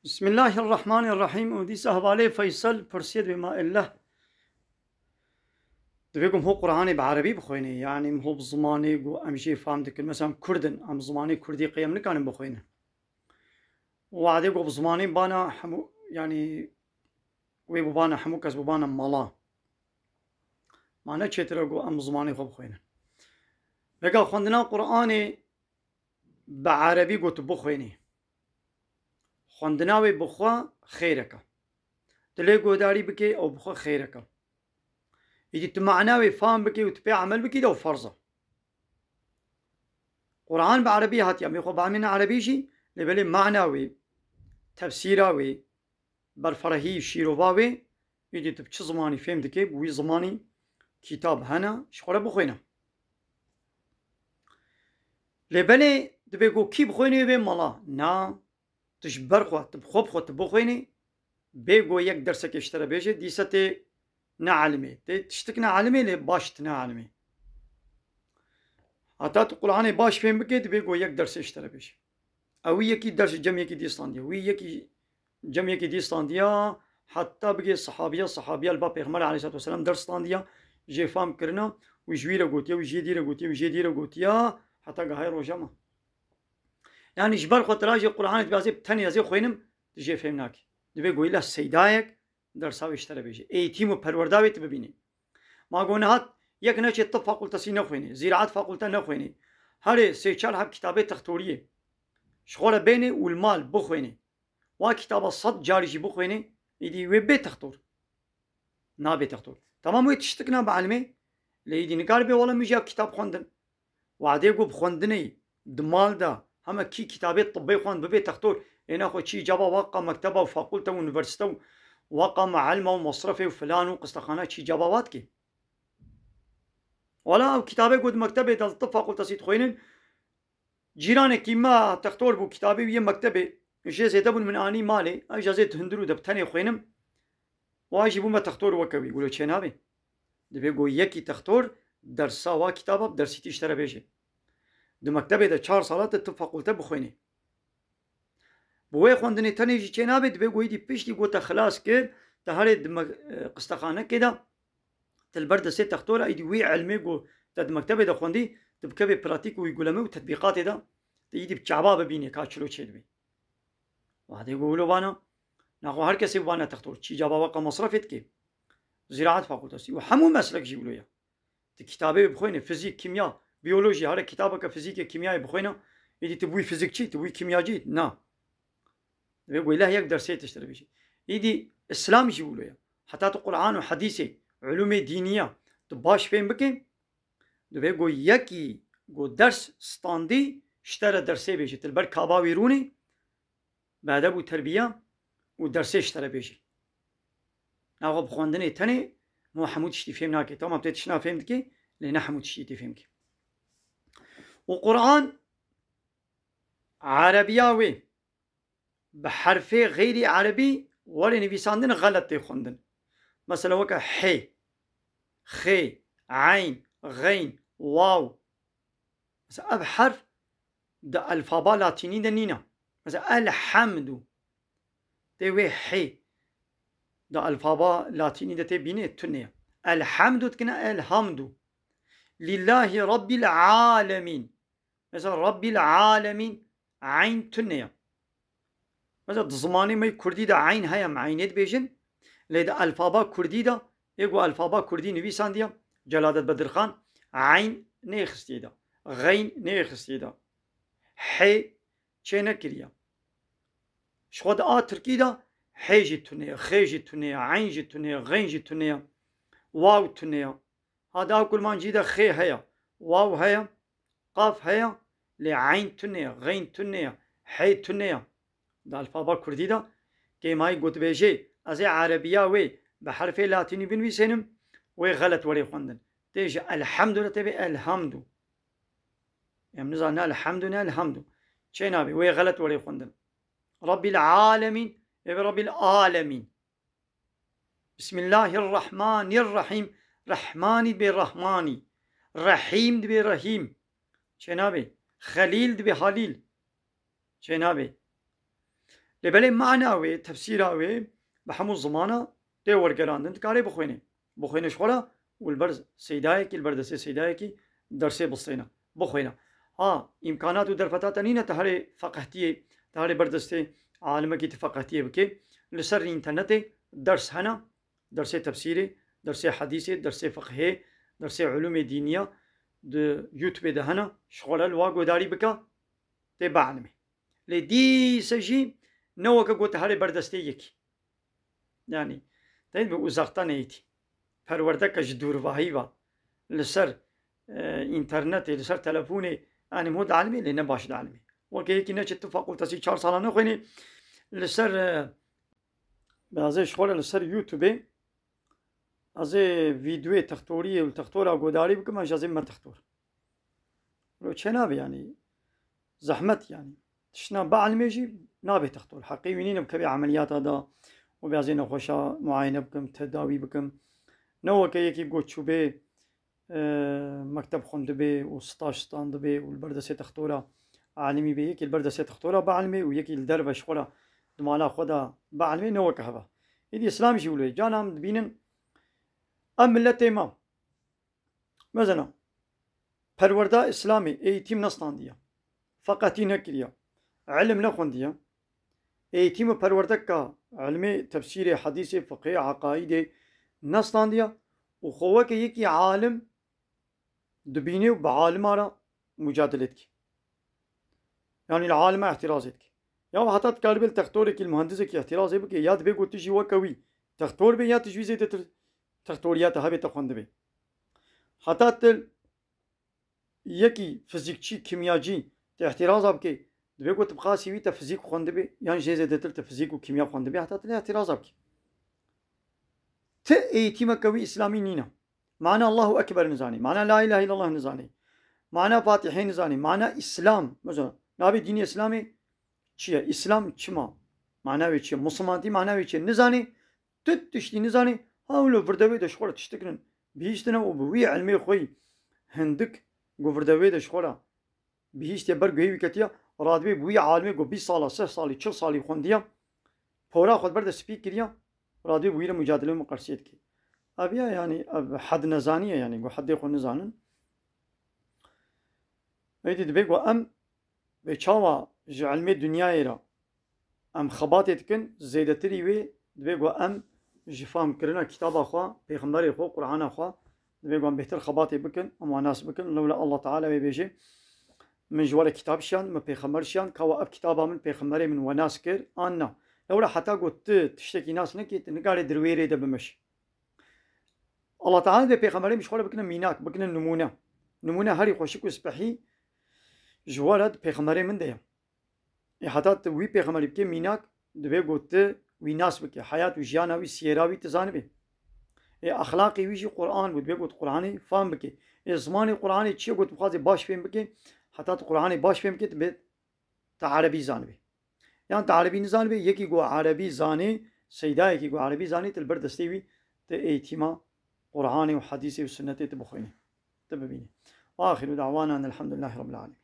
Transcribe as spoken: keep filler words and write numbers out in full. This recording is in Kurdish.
Bismillahirrahmanirrahim. Û dîsa hevalê Feysel pirsiye dibê ma elleh. Divê ku em ho Qur'anê bi erebî bixwênê, yanî em ho bi zimanê ku em jê fam dikin. Mesela em kurd in, em zimanê kurdî qey em nikarin bixwênin. Wadê ku bi zimanê bana hemû, yanî wê bibana hemû kes bibana mala. Ma ne çêtir e ku em bi zimanê xwe bixwênin. Veka xwendina Qur'anê bi erebî ku tu bixwênî. Xwendina wê bi xwe xêrek e. Tu lê guhdarî bikê, ew bi xwe xêrek e. Îdî tu mana wê fam bikê û tu pê emel bikî de ew ferz e. Qur'an bi erebî hatiye, em ê xwe biamîne erebî jî, lê belê mana wê, tefsîra wê, berfirehî, şîrova wê, îdî tu bi çi zimanî fêm dikê, bi wî zimanî kitab hene, ji xwe re bixwêne. Lê belê divê ku kî bixwêne wê bê mala. Na, tu ji ber xwe, tu bi xwe bi xwe tu bixwênî, bê ku yek dersekê ji te re bêje, dîsa tê ne elimê. Tê tiştik ne elimê, lê baş tu ne elimê. Heta tu Qur'anê baş fêm bikê, divê ku yek dersê ji te re bêje. Ew wî yekî ders ji cem yekî dî standiye. Wî yekî cem yekî dî standiya, heta bigê sehabiya, sehabiya li ba Pêxember aleyhissalatu vesselam ders standiya, jê fam kirina, û ji wî re gotiye, û jê dî re gotiye, û jê dî re gotiya, heta gahayê roja me. Yanî ji ber xwe tu rajê Qur'anê dibê ez ê bi tenê ez ê xwênim, tu jê fêm nakî. Divê goyî la seydayek dersa wê ji te re bêje. Eğitim û perwerda wê tu bibînî. Ma go nihat yek neçê tib fakultesî nexwênî, zîraet fakulte nexwênî. Herê sê çar heb kitabê textoriyê ji xwe re bênê û li mal bixwênê. Wa kitaba sed carî jî bixwênê, îdî wê bê textor. Nabê textor. Tamam wê tiştik na bi elimê, lê îdî nikare bê wela min jî ya kitab xwendin. Wadê ku bi xwendinê di mal de heme kî kitabê tibbê xwend bibê textor, ê nexwe çî caba waqa mekteba û fakulte û unîversîte û waqa meelma û mesrefê û filan û qistexane çî caba wa dikê. Wela ew kitabê ku di mektebê de li tib fakultesî dixwînin, cîranekî me textor bû, kitabê wî yê mektebê jê zêde bûn, min anî malê, ez jî ez ê di hundir û de bi tenê xwênim. Wa jî bûme textor weke wî, wilo çênabe. Divê ku yekî textor dersa wa kitaba bi dersîtî ji te re bêje. Di mektebê de çar sala tu tib fakulte bixwênî. Bi wê xwendinê tenê jî çênabe, divê ku êdî piştî ku te xilas kir, te herê di me-, e, qistexanekê de, te li ber destê textora, êdî wî ilmê ku te di mektebê de xwendî, tu bikevê pratîk û uyguleme û tetbîqatê de, tu êdî bi çava bibînî ka çilo çêdibî. Wadê ku wilo vana, naxwe her kesê bibane textor, çî caba weqa mesrefê dikê. Zîraet fakultesî û hemû meslek jî wilo ye. Tu kitabê wê bixwêne, fizîk, kîmya, biyolojî, here kitabeke fizîkê, kîmyayê bixwêne, êdî tu bûyî fizîkçî, tu bûyî kîmyacî, na. Divê ku leh yek dersê tişt re bêjî. Êdî Îslam jî wilo ye. Heta tu Qur'an û hedîsê, ulûmê dîniya, tu baş fêm bikî, divê ku yekî ku ders standî, ji te re dersê bêjî. Tu li ber kaba wî rûnî, bi edeb û terbiya û dersê ji te re bêjî. Naxwe bi xwendinê tenê mo hemû tiştî fêm nake. Tamam, tê tiştna fêm dikê, lê ne hemû tiştî tê fêm dikê. Û Qur'an erebiya wê bi herfê xeyrî erebî were nivîsandin, xelet tê xwendin. Mesela weke hê, xê, eyn, xeyn, waw. Mesela ev herf di alfaba latînî de nîne. Mesela elhemdu. Tê wê hê di alfaba latînî de tê bînê, tune ye. Elhemdu dikine elhamdu. Lillahî Rabbil alemîn. Mesela Rabbil alemîn, eyn tune ye. Mesela di zimanê me kurdî de eyn heye, em eynê dibêjin. Lê di alfaba kurdî de, ê ku alfaba kurdî nivîsandiye, Celadet Bedirxan, eyn nêxistiye de. Xeyn nêxistiye de. Hê çê nekiriye. Ji xwe di a tirkî de hê jî tune ye, xê jî tune ye, eyn jî tune ye, xeyn jî tune ye, waw tune ye. Ha di a kurmancî de xê heye, waw heye, qaf heye, lê eyn tune ye, xeyn tune ye, hê tune ye. Di alfaba kurdî de kêmayî gotibêjê, ez ê erebiya wê bi herfê latînî binivîsênim, wê xelet werê xwendin. Tê ji elhemdu re tê bê elhamdu. Em nizanin ne elhemdu ne elhamdu. Çê nabê, wê xelet werê xwendin. Rabbil alemîn, ê bê Rabbil alemîn. Bismillahirrahmanirrahîm. Rehmanî dibê Rahmanî. Rehîm dibê Rehîm. Çênabê. Xelîl dibê Halîl. Çênabê. Lê belê mana wê, tefsîra wê bi hemû zimana tê wergerandin, dikarê bixwînê. Bixwînê ji xwe re û li ber seydayekî, li ber destê seydayekî dersê bistêne. Bixwîne. Ha, îmkanat û derfeta te nîne te herê feqehtiyê, te herê ber destê alimekî tu feqehtiyê bikê. Li ser înternetê ders hene, dersê tefsîrê, dersê hedîsê, dersê fiqhê, dersê ulûmê dîniya di YouTubeê de hene, ji xwe re li wa guhdarî bike, tê bielmê. Lê dîse jî ne weke got herê ber destê yekî. Yanî, te bi uzaktan eğitim. Perwerdeke ji dûrvahî ve li ser, e, înternetê, li ser telefonê, yanî hû dielmê, lê ne baş dielmê. Weke yekî neçe tu fakultesî çar sala nexwînî, li ser, e, bi ez ê ji xwe re li ser YouTubeê ez ê vîdeoyê textoriyê û textora godarî bikim, ez jî ez ê bime textor. Wilo çênabe yanî. Zehmet yanî. Tiştna bielmê jî nabe textor. Heqê wî nîne bikevê emeliyata da û bê ez ê nexweşa muayene bikim, tedawî bikim. Ne weke yekî got çûbê, e, mekteb xwendibê û staj standibê û li ber destê textora alimî bê, yekî li ber destê textora bielmê û yekî li derve ji xwe re di mala xwe de bielmê, ne weke heva. Êdî Îslam jî wilo ye. Canan dibînin em miletê me. Mesela, perwerda Îslamê, eğitim nestandiye. Feqetî nekiriye. Ilim nexwendiye. Eğitim û perwerdeka ilmê tefsîrê, hedîsê, fiqhê, eqaîdê nestandiye û xwe weke yekî alim dibîne û bi alima re mucadele dike. Yanî li alima îhtirazê dike. Ya heta dikaribê li textorekî, li muhendisekî îhtirazê bike, ya dibê ku tu jî weke wî textor bê, ya tu ji wî zêdetir textoriya te hebe, te xwendibê. Heta tu yekî fizîkçî, kîmyacî te îhtiraza bike, dibê ku tu bi qasî wî te fizîk xwendibê, yan jê zêdetir tu fizîk û kîmya xwendibê, heta tu lê îhtiraza bike. Ti eğitimeke wî îslamî nîne. Mana Allahu Ekber nizanî, mana La ilahe illallah nizanî, mana Fatihê nizanî, mana Îslam, mesela, navê dînê Îslamê çi ye? Îslam çima? Mana wê çi ye? Musulmantî mana wê çi ye? Nizanî, tu tiştî nizanî, ha wilo virdewê de ji xwe re tiştik nin bihîştine û bi wî ilmê xwe yî hindik ku virdewê de ji xwe re bihîştiye, ber guhê wî ketiye, radibê bi wî alimê ku bîst sala, sih salî, çil salî xwendiye, pora xwe di ber de spî kiriye, radibê bi wî re mucadele û miqersiyê dike. Ev ya, yanî, ev hed nezaniye, yanî, ku hedê xwe nizanin. Êdî dibê ku em bê çawa ji ilmê dinyayê re em xebatê dikin, zêdetirî wê dibê ku em ji fehmkirina kitaba xwe, pêxemberê xwe, Qur'ana xwe, dibê ku em bêhtir xebatê bikin, em wan nas bikin. Lewla Allah Teala wê bêje, min ji we re kitab şiyand, min pêxember şiyand, ka we ev kitaba min, pêxemberê min we nas kir, an na. Lewla heta ku tu tiştekî nas nekî, tu nikarê di rê wê rê de bimeşî. Allah Teala dibê pêxemberê min ji xwe re bikine mînak, bikine nimûne. Nimûne herî xweşik û spehî ji we re di pêxemberê min de ye. Ê heta tu wî pêxemberî bikê mînak, dibê ku tu wî nas bikê. Heyat û jiyana wî, siyera wî tu zanibê. Ê exlaqê wî jî Qur'an bû, dibê ku tu Qur'anê fam bikê. Ê zimanê Qur'anê çi ye ku tu bixwazê baş fêm bikê, heta tu Qur'anê baş fêm bikê, dibê tu erebî zanibê. Yan tu erebî nizanibê, yekî ku erebî zanê, seydayekî ku erebî zanê, tu li ber destê wî tu eğitîma Qur'anê û hedîsê û sunnetê tu bixwînî, tu bibînî. Axiru da'wana enelhamdulillahî rabbil alemin.